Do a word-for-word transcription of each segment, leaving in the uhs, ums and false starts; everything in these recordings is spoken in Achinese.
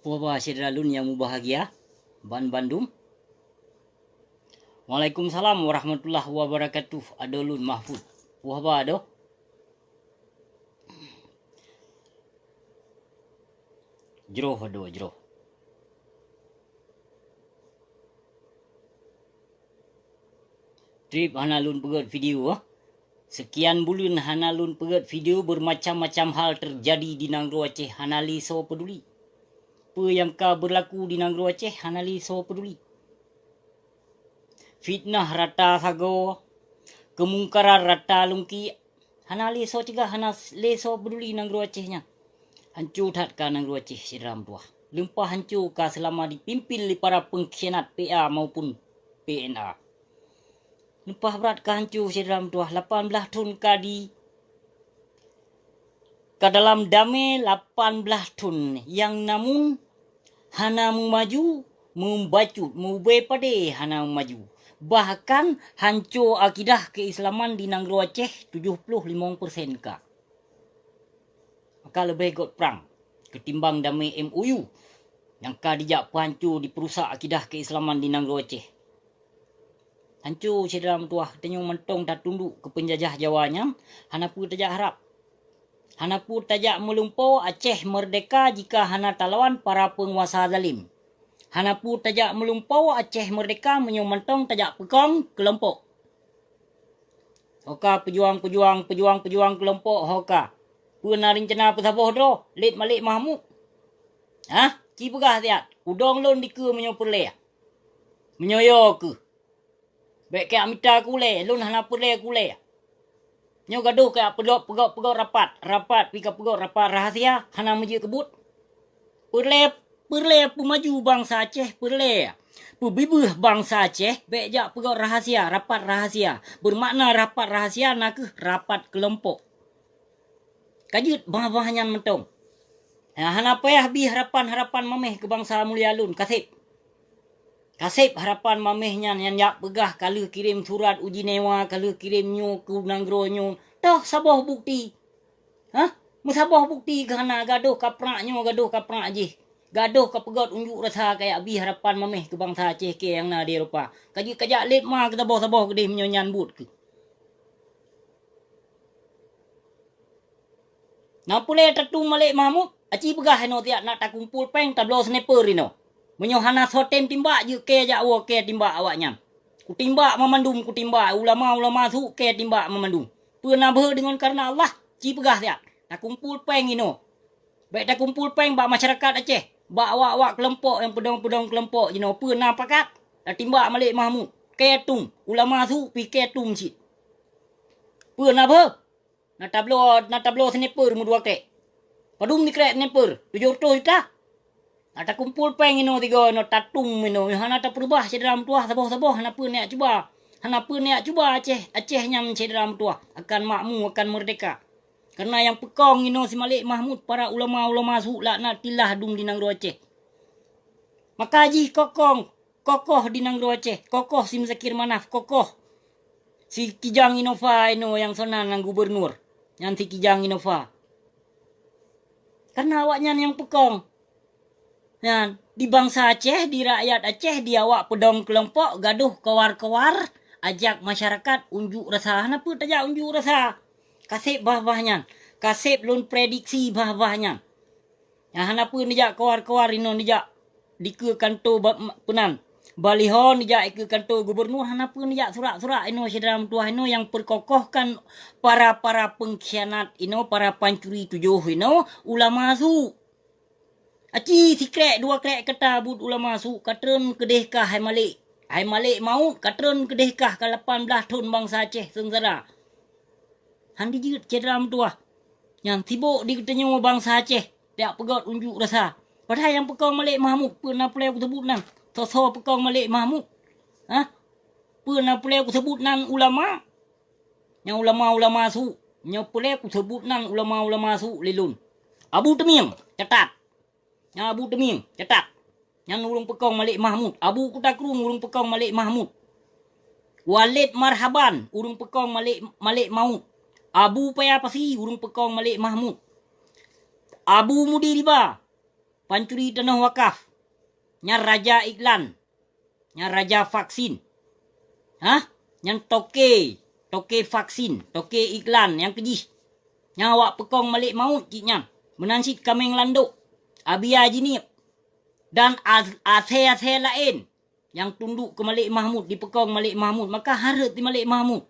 Puhaba syedara lôn nyang mubahgia ban bandum. Waalaikumsalam warahmatullahi wabarakatuh. Adoe lôn Mahfud. Puhaba doh. Jroh adoe jroh. Treb hana lôn peugét video, ah. Seukian buleuen hana lôn peugét video, beumacam-macam hal teujadi di nanggroe Aceh, hana lé soe peuduli. Peue nyang ka beurlaku di nanggroe Aceh, hana lé soe peuduli. Fitnah rata sagoe, keumungkaran rata lungkiek, hana lé soe cegah, hana lé soe peuduli nanggroe Aceh nyan. Hanco that ka nanggroe Aceh, syedara meutuwah. Lumpah hanco ka seulama dipimpin lé para peungkhianat P A maupun P N A. Lumpah brat ka hanco, syedara meutuwah. Lapan blaih thon ka di, ka dalam damé lapan blaih thon nyang namun hana meumaju, meubacut, meubée padé hana meumaju. Bahkan hanco akidah keuislaman di nanggroe Aceh tujoh ploh limong persen ka. Maka leubeh göt prang keutimbang damé M O U nyang ka dijak peuhanco dipeurusak akidah keuislaman di nanggroe Aceh. Hanco syedara meutuwah, tanyoe mantong tatunduk keu peunjajah Jawa nyan, hana peue tajak harab. Hana peue tajak meulumpoe Aceh meurdeka jika hana talawan para peunguasa zalim. Hana peue tajak meulumpoe Aceh meurdeka meunyoe mantong tajak peukong keulompok. Ho ka peujuang-peujuang, peujuang-peujuang keulompok ho ka. Peue na reuncana peusaboh droe, Lét Malék Mahmud? Hah? Ci peugah siat, udong lôn dikeue meunyoe peureulée. Meunyoe yo keuh. Bék kajak mita keu ulée, lôn hana peureulée keu ulée. Nyoe gadôh kajak peugöt, peugöt, peugöt rapat, rapat pih ka peugöt rapat rahasia, hana meujeuet keu buet. Peureulée, peureulée peumaju bansa Aceh, peureulée peubibeuh bansa Aceh, bék jak peugöt rahasia, rapat rahasia. Beumakna rapat rahasia nakeuh rapat keulompok. Ka jeuet bah-bah nyan mantong. Hana payah bie harapan-harapan maméh keu bansa mulia lôn, kaseb. Kaseb harapan maméh nyan, nyan jak peugah ka lheueh kirém surat uji nyewa, ka lheueh kirém nyoe keu nanggroe nyoe. Toh saboh bukeuti? Hah? Meusaboh bukeuti keuh hana, gadôh kaprak nyoe, gadôh kaprak jih. Gadôh kapeugöt unjuk rasa kajak bie harapan maméh keu bansa Aceh kée nyang na di Eropa. Ka jeuet kajak lét ma keu saboh-saboh keudeh meunyoe nyan buet keuh. Na peureulée tatum Malék Mahmud, aci peugah inoe siat na takumpul péng tabloe sniper inoe. Meunyoe hana soe tem timbak, jeuet kée jak woe kée timbak awaknyan. Kutimbak mamandum, kutimbak ulama-ulama su kée timbak mamandum. Peue na beuhe deungon kareuna Allah, ci peugah siat. Takumpul péng inoe. Bék takumpul péng bak masyarakat Aceh, bak awak-awak keulompok nyang peudong-peudong keulompok jinoe. Peue na pakat? Tatimbak Malék Mahmud. Kée tum, ulama su pih kée tum cit. Peue na beuhe? Na tabloe, na tabloe sniper meudua krek. Padum di krek sniper? Tujoh reutôh juta? Na takumpul péng inoe tiga inoe, tatum inoe, hana tapeureubah syedara meutuwah saboh-saboh, hana peue neujak cuba. Hana peue neujak cuba Aceh, Aceh nyan syedara meutuwah akan makmu, akan meurdeka. Kareuna nyang peukong inoe si Malék Mahmud, para ulama-ulama su laknatillah dum di nanggroe Aceh. Maka jih kokong, kokoh di nanggroe Aceh, kokoh si Muzakir Manaf, kokoh si Kijang Innova inoe nyang sona ngon gubernur, nyan si Kijang Innova. Kareuna awaknyan nyang peukong. Nyan, di bansa Aceh, di rakyat Aceh, di awak peudong keulompok gadôh kawar-kawar ajak masyarakat unjuk rasa. Hana peue tajak unjuk rasa. Kaseb bah-bah nyan. Kaseb lôn prediksi bah-bah nyan. Nyang hana peue neujak kawar-kawar inoe, neujak dikeue kantô ba-, ma-, peunan. Baliho neujak dikeue kantô gubernur, hana peue neujak surak-surak inoe syedara meutuwah inoe nyang peukokohkan para-para peungkhianat inoe, para pancuri tujoh inoe, ulama su. Aci sikrek dua krek kata buet ulama su ka treun keudeh kah hai Malék. Hai Malék Mahmud ka treun keudeh kah ka lapan blaih thon bansa Aceh seungsara. Han dijeuet syedara meutuwah. Nyan sibok di geutanyoe bansa Aceh, tajak peugöt unjuk rasa. Padahai nyang peukong Malék Mahmud, peue na peureulée kuseubut nan? Soe-soe peukong Malék Mahmud? Hah? Peue na peureulée kuseubut nan ulama? Nyang ulama-ulama su, nyoe peureulée kuseubut nan ulama-ulama su lé lôn. Abu Teumim, catat. Nyang Abu Teumim, catat. Nyan ureuëng peukong Malék Mahmud. Abu Kuta Krueng ureuëng peukong Malék Mahmud. Waled Marhaban ureuëng peukong Malék, Malék Mahmud. Abu Paya Pasi ureuëng peukong Malék Mahmud. Abu Mudi Riba pancuri tanoh wakaf, nyan raja iklan, nyan raja vaksin. Hah? Nyan toke, toke vaksin, toke iklan nyang keujih. Nyan awak peukong Malik Maut cit nyan, meunan cit kaméng landok, abia jinieb, dan as-, asèe-asèe laén nyang tunduk keu Malik Mahmud, dipeukong Malik Mahmud, maka hareuet di Malik Mahmud.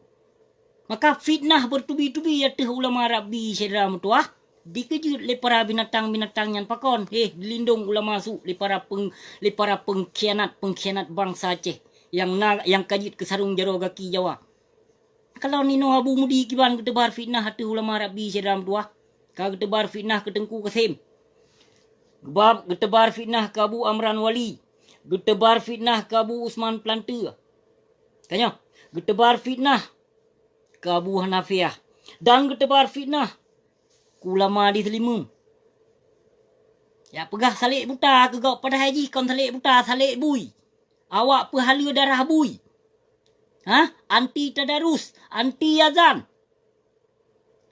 Maka fitnah beutubi-tubi ateueh ulama Rabbi syedara meutuwah, dikeujeuet lé para binatang-binatang nyan pakon, eh, dilindong ulama su lé para peng-, lé para pengkhianat-pengkhianat bansa Aceh nyang na, nyang ka jeuet keu sarong jaroe gaki Jawa. Kalon inoe Abu Mudi kiban geuteubar fitnah ateueh ulama Rabbi syedara meutuwah, ka geuteubar fitnah keu Teungku Kasim, geubab geuteubar fitnah keu Abu Amran Wali, geuteubar fitnah keu Abu Usman Planteur. Tanyoe, geuteubar fitnah keu Abu Hanafiah dan geuteubar fitnah keu ulama di Seulimeum. Jak peugah salek buta keu gob, padahai jih kon salek buta, salek bui. Awak peuhaleue darah bui. Hah? Anti tadarus, anti azan.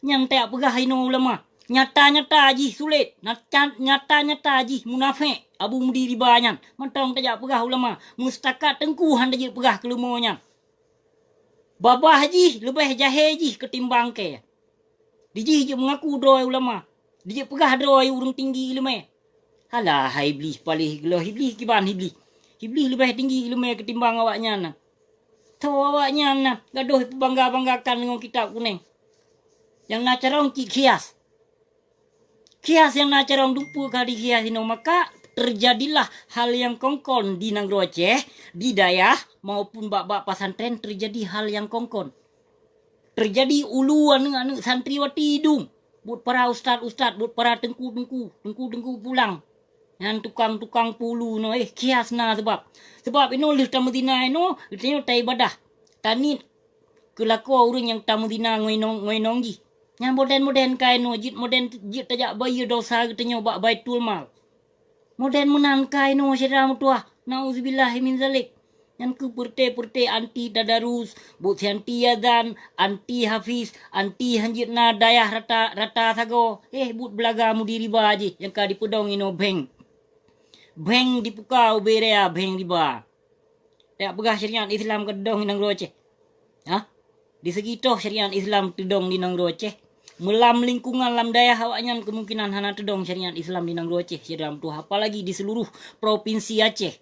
Nyang tajak peugah inoe ulama. Nyata-nyata jih sulet, nyata-nyata jih munafék Abu Mudi Riba nyan. Mantong tajak peugah ulama. Mustakat Teungku han tajak peugah keu leumo nyan. Babah jih leubeh jahé jih keutimbang kèe. Dijih jeuet meungaku droe ulama, dijeuet peugah droe ureuëng tinggi iéleumé. Alah, hai Iblih paléh geuloh, Iblih kiban Iblih. Iblih leubeh tinggi iéleumé keutimbang awaknyan na. Tho awaknyan na gadôh peubangga-banggakan ngon kitab kunéng. Nyang na carông cit khias. Khias nyang na carông dumpeue ka dikhias inoe, maka teujadilah hal nyang kongkon di nanggroe Aceh, di dayah maupun bak-bak pesantren teujadi hal nyang kongkon. Teujadi ulu aneuëk-aneuëk santriwati idong, buet para ustaz-ustaz, buet para teungku-teungku, teungku-teungku pulang. Nyan tukang-tukang peulu nyoe, eh, khias na seubab. Seubab inoe lheueh tameuzina inoe, geutanyoe taibadah, taniet keu lakoe ureuëng nyang tameuzina ngon inong, ngon inong jih. Nyan modern-modern ka inoe, jeuet modern, jeuet tajak bayeue dosa geutanyoe bak Baitul Mal. Modern meunan ka inoe syedara meutuwah, nauzubillahi min zalik. Nyan keuh peureuté-peureuté anti tadarus, buet si anti azan, anti hafiz, anti hanjeuet na dayah rata, rata sagoe. Eh, buet beulaga Mudi Riba jih nyang ka dipeudong inoe bank. Bank dipuka ubé raya bank riba. Tajak peugah syariat Islam ka teudong di nanggroe Aceh. Hah? Di segi toh syariat Islam teudong di nanggroe Aceh, meulam lingkungan lam dayah awaknyan kemungkinan hana teudong syariat Islam di nanggroe Aceh, syedara meutuwah, apalagi di seluruh propinsi Aceh.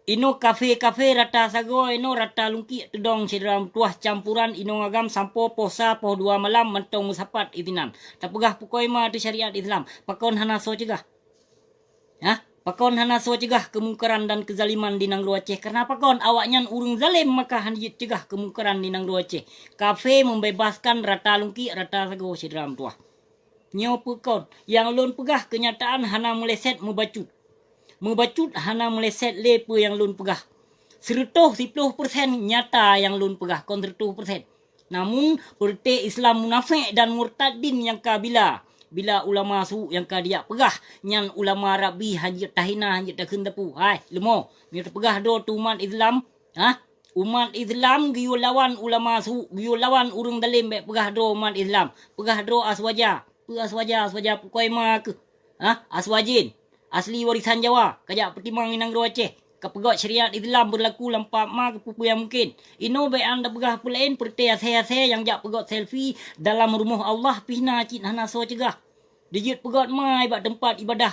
Inoe kafe-kafe rata sagoe, inoe rata lungkiek teudong, syedara meutuwah, campuran inong agam sampoe poh sa poh dua malam mantong meusapat isinan. Tapeugah pukoi ma teuh syariat Islam, pakon hana soe cegah? Hah? Pakon hana soe cegah keumungkaran dan keuzaliman di nanggroe Aceh? Kareuna pakon awaknyan ureuëng zalem maka hana jeuet cegah keumungkaran di nanggroe Aceh. Kafe membebaskan rata lungkiek rata sagoe, syedara meutuwah. Nyoe peue kon nyang lôn peugah keunyataan hana meuleset meubacut. Meubacut hana meuleset lé peue nyang lôn peugah. Seureutôh siploh persen nyata nyang lôn peugah, kon seureutôh persen. Namun, peureuté Islam munafék dan murtadin nyang ka bila, bila ulama su nyang ka dijak peugah nyan ulama Rabbi, hanjeuet tahina, hanjeuet takheun teupeu. Hai, leumo, meunyoe teupeugah droe teuh umat Islam, hah? Umat Islam geuyue lawan ulama su, geuyue lawan ureuëng dalem, bék peugah droe umat Islam. Peugah droe Aswaja. Peue Aswaja? Aswaja pukoi ma keuh? Hah? Aswajin. Asli warisan Jawa, kajak peutimang di nanggroe Aceh, kapeugot syariat Islam beurlaku lam pap ma keupeue-peue nyang mungken. Inoe bék an tapeugah peue laén, peureuté asée-asée nyang jak peugot selfie dalam rumoh Allah pih na cit hana soe cegah. Dijeuet peugot ma bak teumpat ibadah,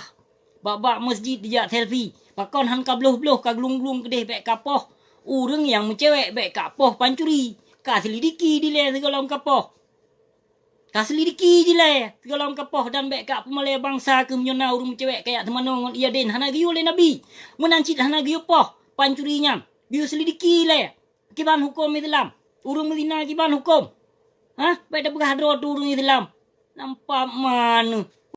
bak-bak masjid dijak selfie. Pakon han ka bloh-bloh, ka glung-glung keudeh bék kapoh. Ureuëng nyang meucewek bék kapoh pancuri, kaselidiki dilée sigohlom kapoh. Kaselidiki jilée sigohlom kapoh dan bék kapeumalée bansa keuh meunyoe na ureuëng meucewek kajak teumanoe ngon ié den hana geuyue lé Nabi. Meunan cit hana geuyue poh pancuri nyan, geuyue selidiki lé kiban huköm Islam. Ureuëng meuzina kiban huköm? Hah? Bék tapeugah droe teuh ureuëng Islam. Nampak maneuh.